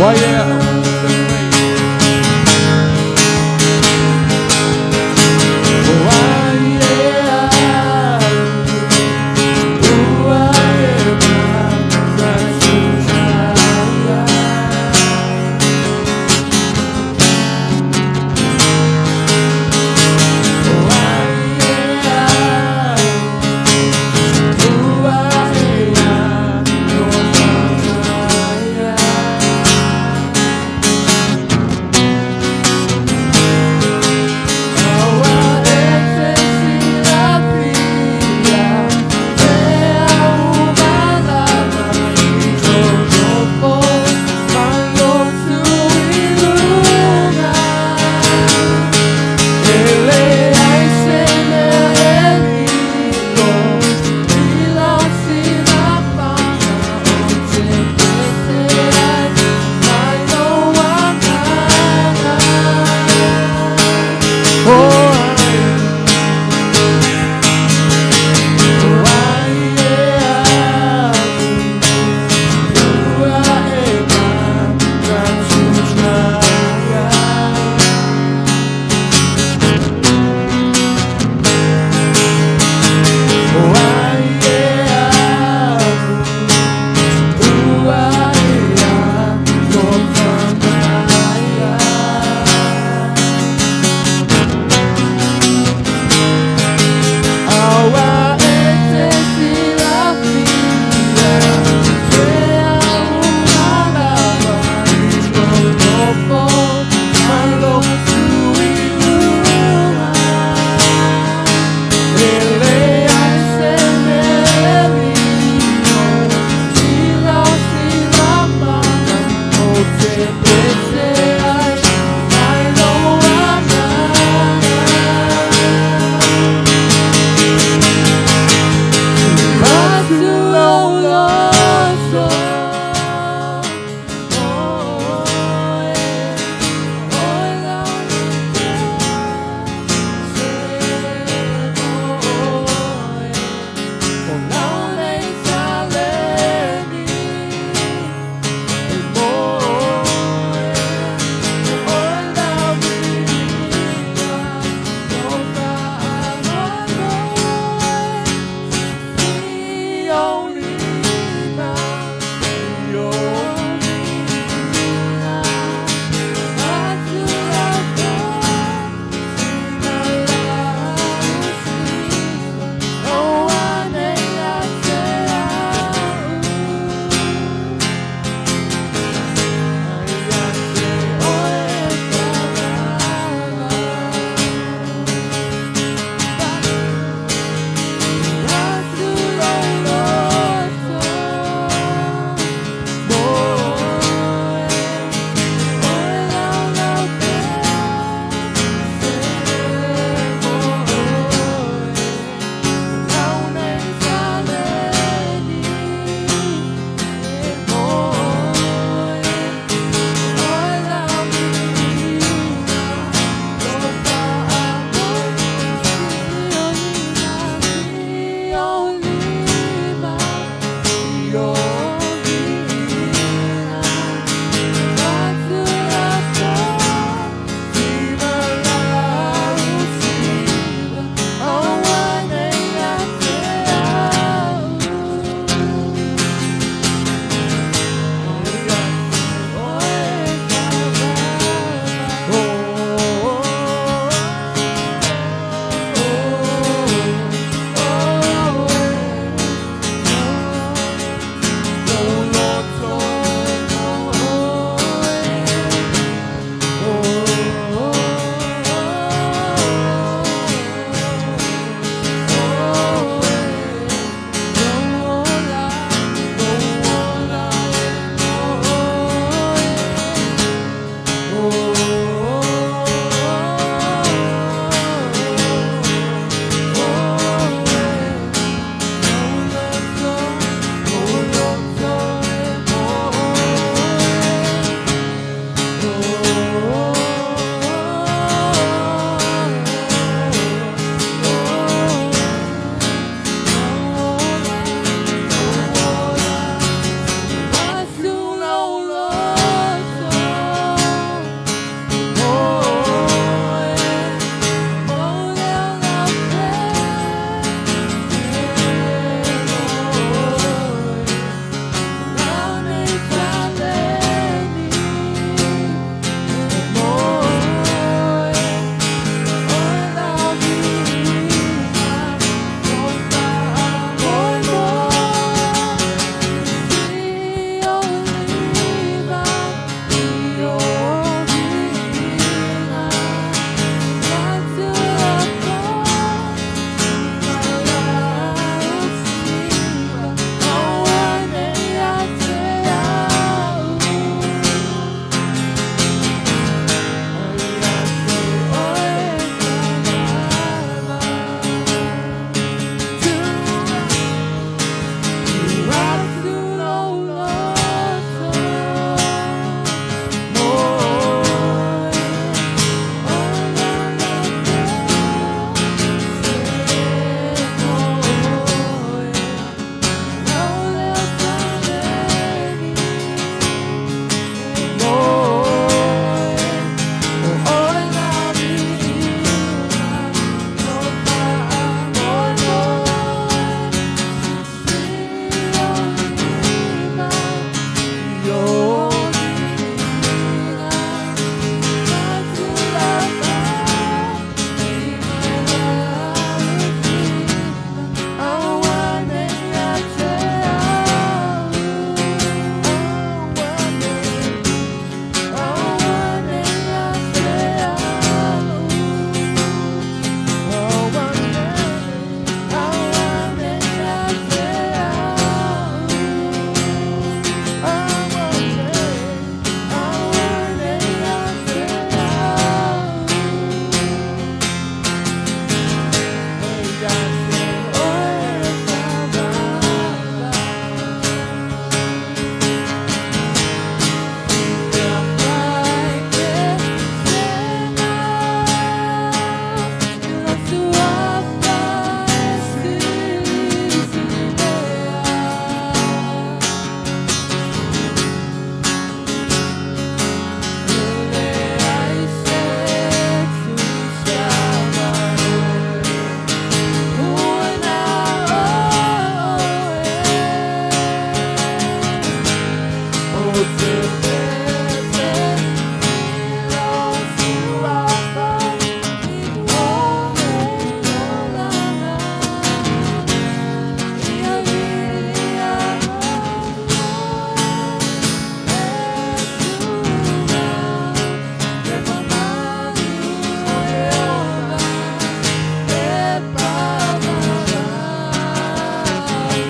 O ai e au, ua e manatu ia. O ai e au, ua e alofa mai.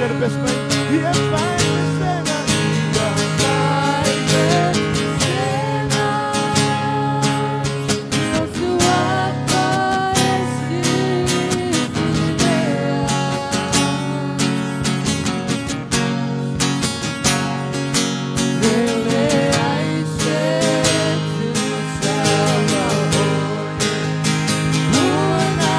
Ia le pesi mai. Ia fai pesega. Ia fai pesega. Ele ai se tu sama oe. Una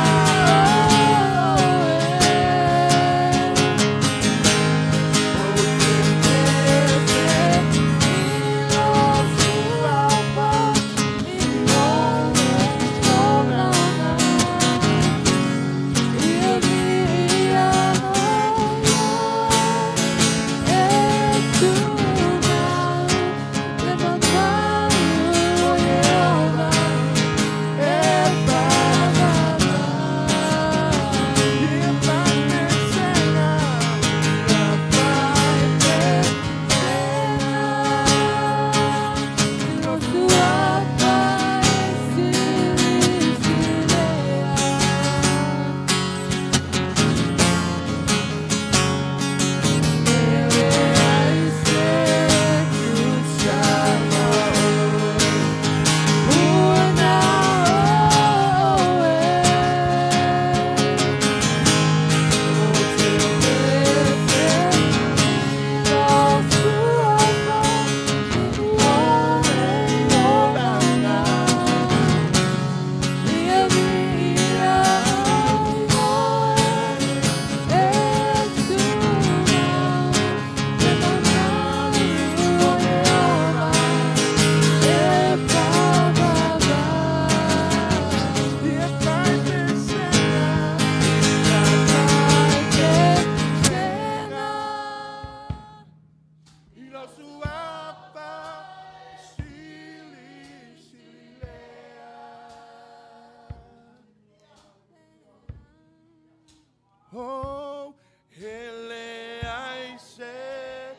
Oh, hele ai se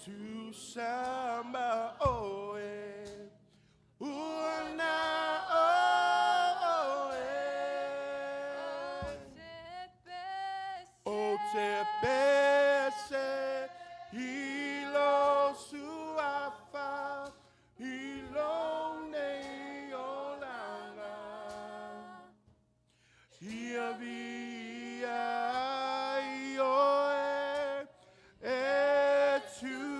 tu samba oe. Una oe. O te pese ilo suafa ilo nei olanga. Ia via i oe e tu.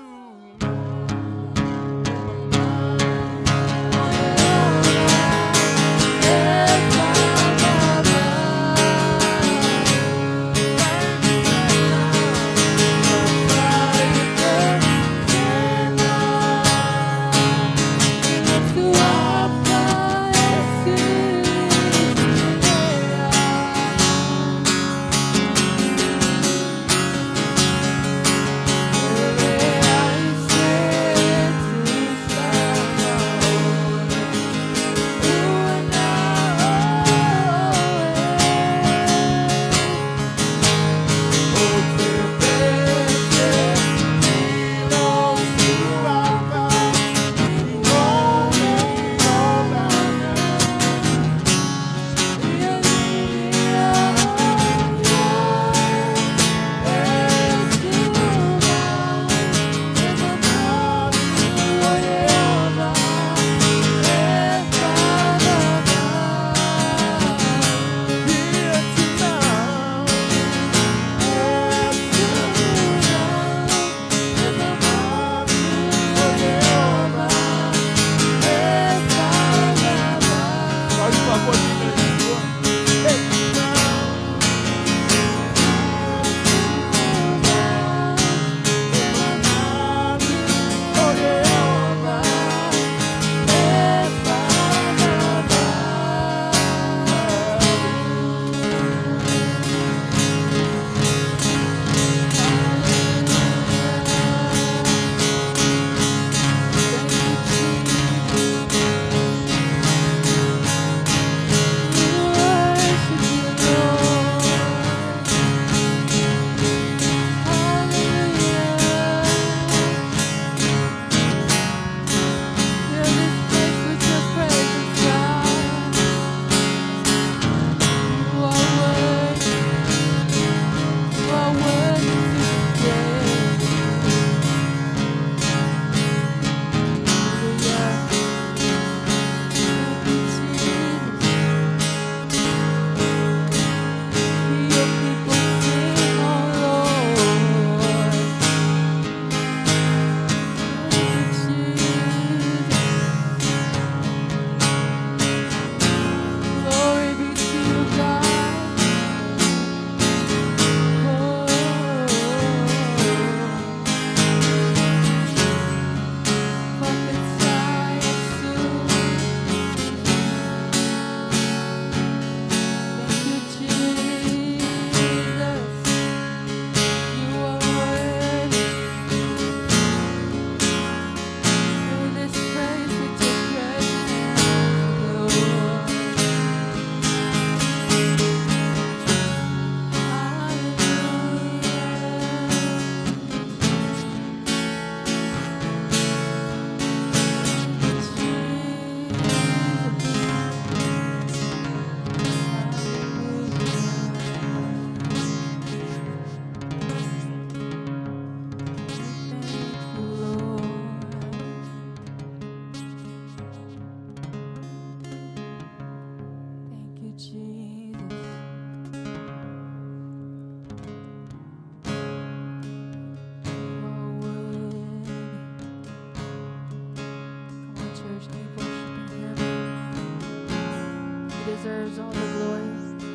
deserves all the glory,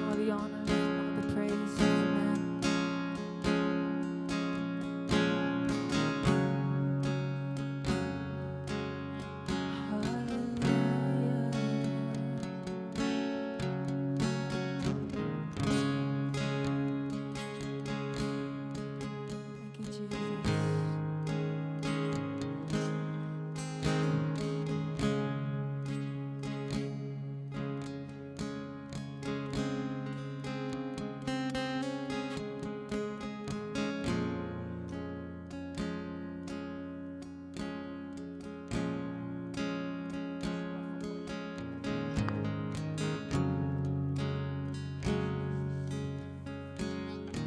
all the honor, all the praise. Amen. Hallelujah. Thank you, Jesus.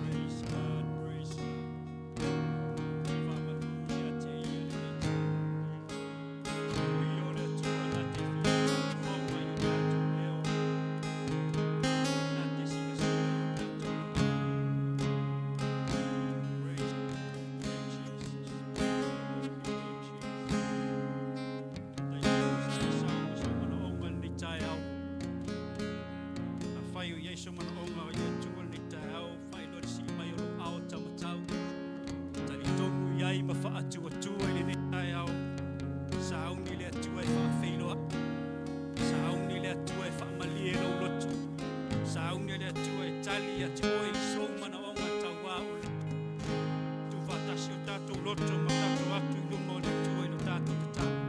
Praise God, praise God. Faamalu ia te ia lenei Ui o le Atua na te fia fau mai o tatou leo. Na te silasila i o tatou lagona. Praise name Jesus. Praise the holy name Jesus. Taitonu sa i sau ma sou manaoga i lenei taeao. Afai o i ai sou manaoga i le Atua i lenei taeao, faailoa le sii mai o lou ao taumatau. Talitonu i ai ma faatuatua i lenei taeao. Sauni le Atua e faafeiloai. Sauni le Atua e faamalie lou loto. Sauni le Atua e tali ia te oe i sou manaoga tauā o le tuufaatasi o tatou loto ma tatou atu i luma o le Atua i lo tatou tatalo.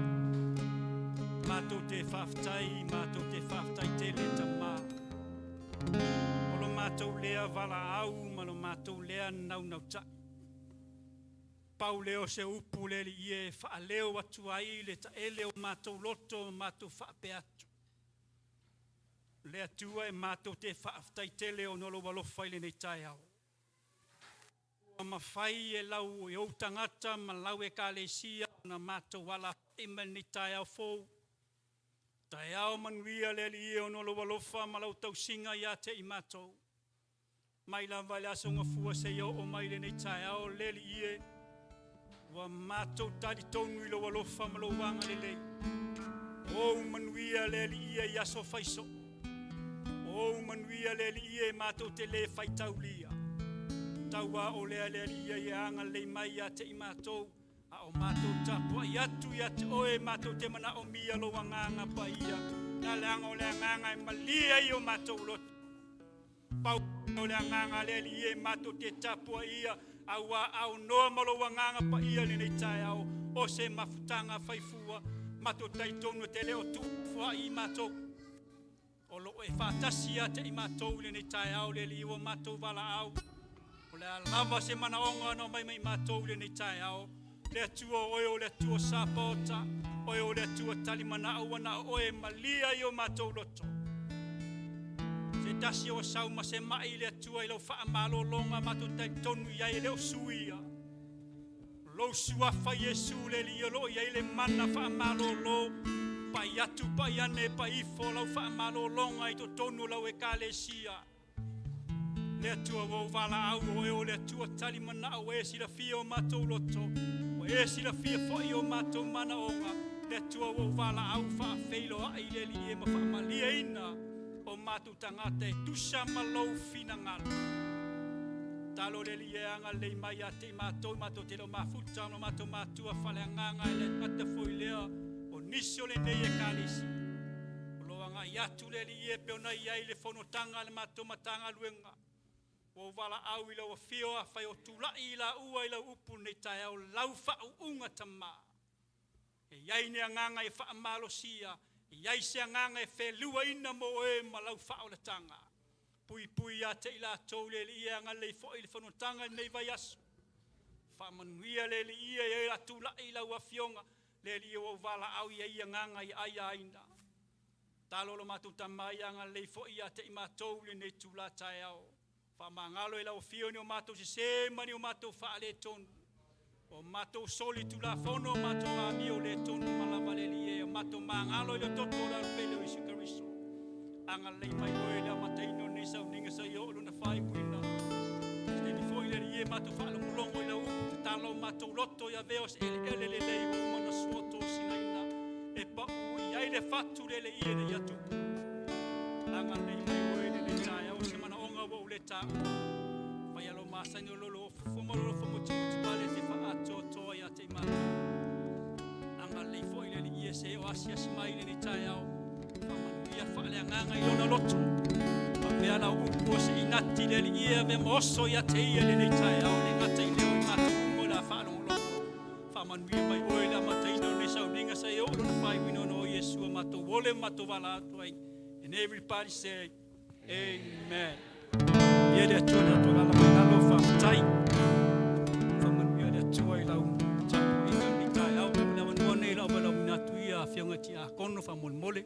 Matou te faafetai, matou te faafetai tele Tamā. O lo matou lea valaau ma lo matou lea naunautai. Pau lea o se upu le Alii e faaleo atu ai le taele o matou loto ma matou faapea atu. Le Atua e matou te faafetai tele ona o lou alofa i lenei taeao. Ua mafai e lau e ou tagata ma lau Ekalesia ona matou alafai mai lenei taeao fou. Taeao manuia le Alii e ona o lou alofa ma lau tausiga ia te i matou. Mai lava i le Aso Gafua seia oo mai i lenei taeao le Alii e, ua matou talitonu i lou alofa ma lou agalelei. O ou manuia le Alii e i aso faisoo. O ou manuia le Alii e matou te le faitaulia. Tauā o lea le Alii e ia agalelei mai ia te i matou, a o matou tapuai atu ia te oe matou te manaomia lou agaga paia, na leaga o le agaga e malie ai o matou loto. Pau o le agaga a le Alii e matou te tapuaia, auā aunoa ma lou agaga paia i lenei taeao, o se mafutaga faifua, matou talitonu e te le o tuufoai i matou. O lo o e faatasi ia te i matou i lenei taeao le Alii ua matou valaau. O le a lava se manaoga na aumai mai matou i lenei taeao. Le Atua o oe o le Atua Sapaota, oe o le Atua talimanao ua na o oe e malie ai o matou loto. Se tasi o sau ma se mai i le Atua i lau faamalologa matou talitonu i ai e le o suia. Lou suafa Iesu le Alii o lo o i ai le mana faamalolo, pai atu pai ane pai ifo lau faamalologa i totonu o lau Ekalesia. Le Atua ua ou valaau o oe o le Atua talimanao ua e silafia o matou loto, ua e silafia foi o matou manaoga. Le Atua ua ou valaau faafeiloai i le Alii e ma faamalieina o matou tagata e tusa ma lou finagalo. Talo le Alii e agalelei mai ia te i matou, matou te le o mafuta ma matou matua faaleagaga e le gata foi lea o nisi o lenei Ekalesia. O lo o agai atu le Alii e pei ona i ai le fonotaga a le matou Matagaluega. Ua ou valaau i lau afio afai o tulai i laua i lau upu lenei taeao lau faauuga Tamā. E i ai ni agaga e faamalosia, e i ai se agaga e feluaina mo oe ma lau faaolataga. Puipui ia te i latou le Alii e agalelei foi i le fonotaga i lenei vaiaso. Faamanuia le Alii e ia tulai i lau afioga, le Alii ua ou valaau i ai agaga i aiaina. Talo lo matou Tama ia agalelei foi ia te i matou i lenei itula taeao. Faamagalo i lau afio ni o matou sesē ma ni o matou faaletonu. O matou soli tulafono, matou amio le tonu ma lava le Alii e, o matou magalo i le toto o le Alupele o Iesu Keriso. Agalelei mai oe i le amataina o lenei sauniga seia oo i lona faaiuina. Se taimi foi le Alii e matou faalogologo i lau upu tatalo o matou loto ia avea o se eleele lelei ua uma ona suotosinaina e pau i ai le fatu le Alii ina ia tupu. agalelei mai oe i lenei taeao. O se manaoga ua ou le taua, faia lou masani o lou alofa ma lou alofa mutimuti pale e te faaatoatoa ia te i matou. Agalelei foi le Alii e se o asiasi mai i lenei taeao, faamanuia faaleagaga i lona loto. Faapea lau upu o se inati le Alii e avea ma oso ia te ia i lenei taeao, e le gata i lea o i matou uma o le a faalogologo. Faamanuia mai oe i le amataina o lenei sauniga seia oo i lona faaiuina ona o Iesu ua matou ole ma matou valaau atu ai. And everybody say, Amen. Ia le Atua le tatou alaala mai lalo, faafetai. Faamanuia le Atua i lau tapuaiga i lenei taeao. O le avanoa lenei i lau valaauina atu ia afioga i tiakono faamolemole.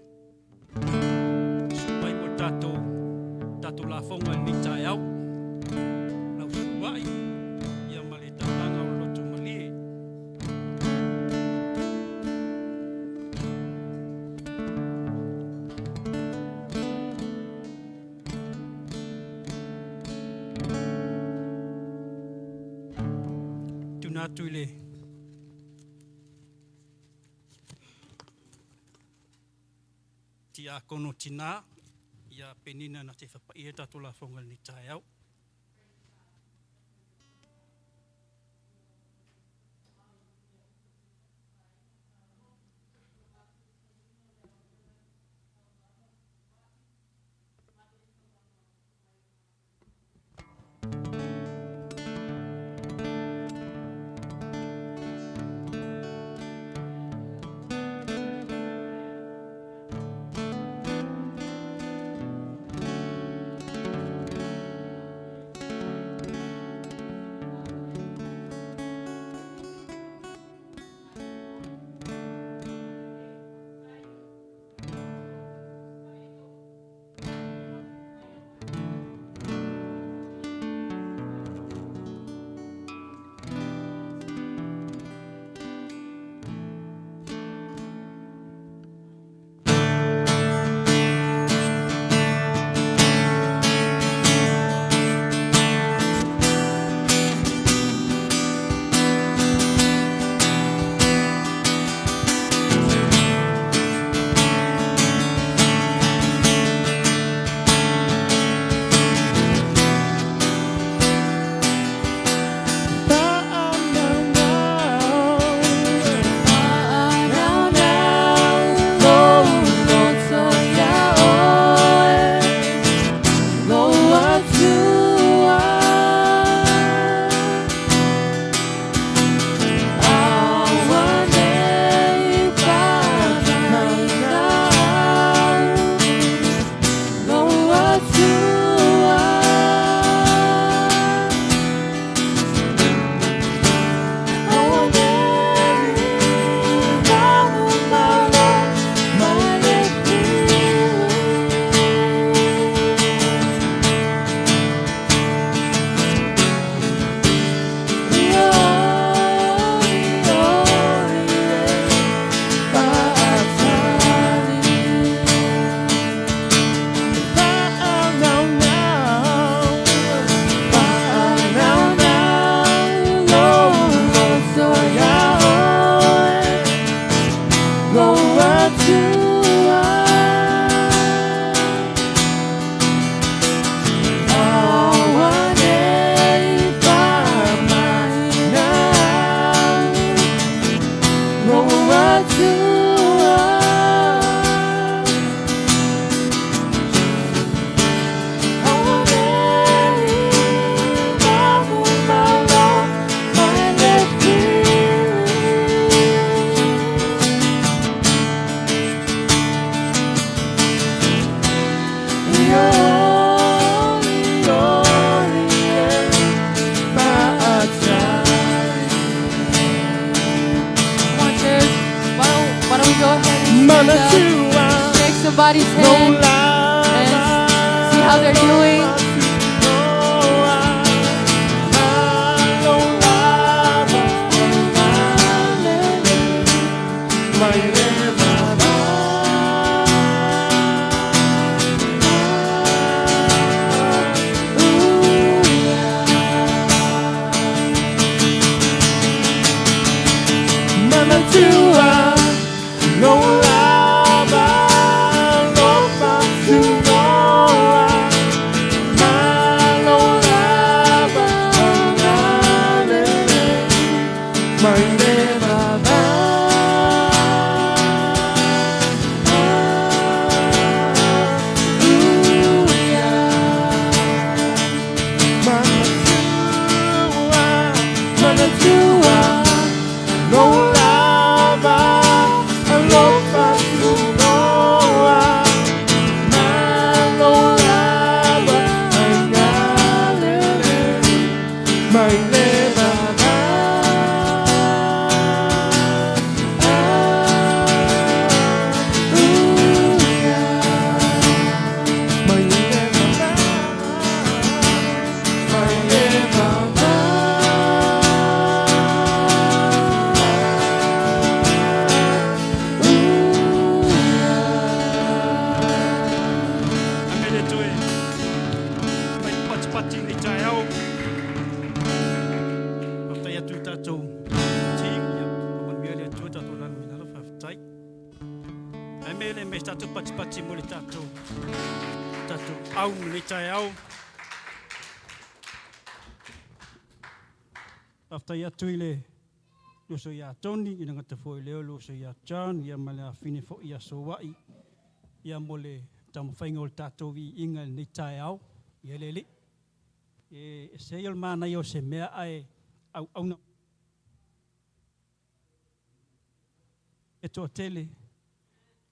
Susu mai mo le tatou lafoga i lenei taeao. Lau suai ia ma le taulaga o le loto malie. Tuna atu i le tiakono tina ia Penina na te whapaia tatou lafoga i lenei taeao. Come on, church. Why don't we go ahead and stand up, shake somebody's hand, and see how they're doing. Manatua, no lava, no Mai le vavau. Manatua, lou lava alofa tunoa, ma lou lava agalelei mai le vavau. Mai le vavau, mai le Ame le toe fai patipati i lenei taeao. Faafetai atu i le tatou team, ia faamanuia le Atua i tatou lalo i lalo, faafetai. Ae me le mea se tatou patipati mo le tatou tatou au i lenei taeao. Faafetai atu i le uso ia Tony, i le gata foi i lea o le uso ia John, ia ma le afafine foi ia Soai, ia mo le taumafaiga o le tatou viiga i lenei taeao. Ia le Alii, e ese ia o le manaia o se mea ae auauna e toatele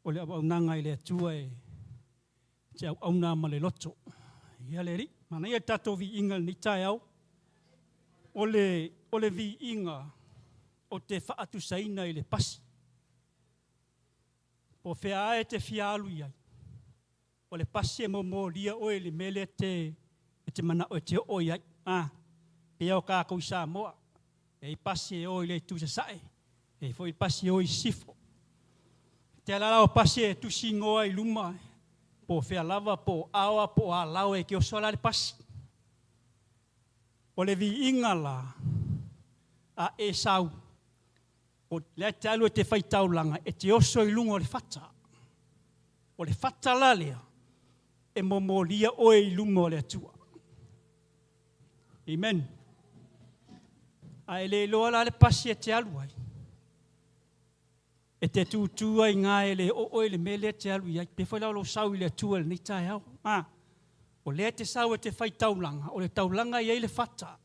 o le auaunaga i le Atua e te auauna lava ma le loto. Ia le Alii, manaia le tatou viiga i lenei taeao. O le viiga ou te faatusaina i le pasi. Po o fea lava e te fia alu i ai, o le pasi e momolia oe i le mea lea e te manao e te oo i ai. A, pei lava o tatou i Samoa, e i ai pasi e o i le itu i sasae, e i ai foi pasi e o i sisifo. O le ala la o pasi e tusi igoa i luma, po o fea lava, po o Aoa po o Alaoa e te oso ai la le pasi. O le viiga la a e sau, o lea e te alu e te fai taulaga, e te oso i luga o le fata. O le fata la lea, e momolia oe i luma o le Atua. Amen. A e le iloa la le pasi e te alu ai, e te tutu ai i ina e le oo oe i le mea lea e te alu i ai. Pei foi la o lou sau i le Atua i lenei taeao. A, o lea e te sau e te fai taulaga, o le taulaga e i ai le fata.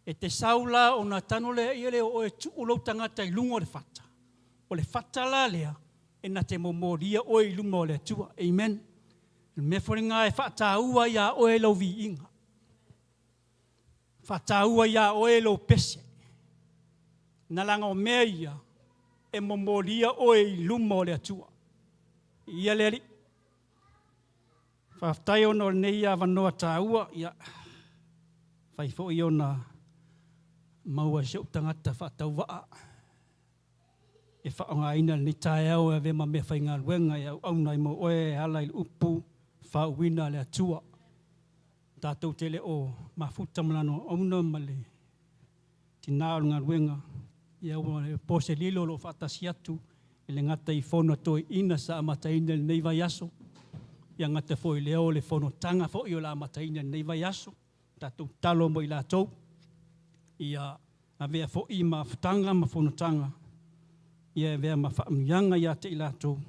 E te sau la ona tago lea o oe e tuu lou tagata i luga o le fata. O le fata la lea, e na te momolia oe i luma o le Atua. Amen. O le mea foi lena e faataua ai ia oe lou viiga, faataua ia oe lou pese, na leaga o mea ia e momolia oe i luma o le Atua. Viia le Alii. Faafetai ona o lenei avanoa taua, ia, mafai foi ona maua e si ou tagata faatauvaa e faaaogaina lenei taeao e avea ma meafaigaluega e auauna ai mo oe e ala i le upu faauuina a le Atua. Tatou te le o mafuta ma lana auauna ma le tina o le galuega, ia ua le po se lilo o lo o faatasi atu e le gata i fono a toeaiina sa amataina i lenei vaiaso, ia gata foi i lea o le fonotaga foi o le a amataina i lenei vaiaso. Tatou tatalo mo i latou, ia avea foi mafutaga ma fonotaga, ia avea ma faamanuiaga ia te i latou.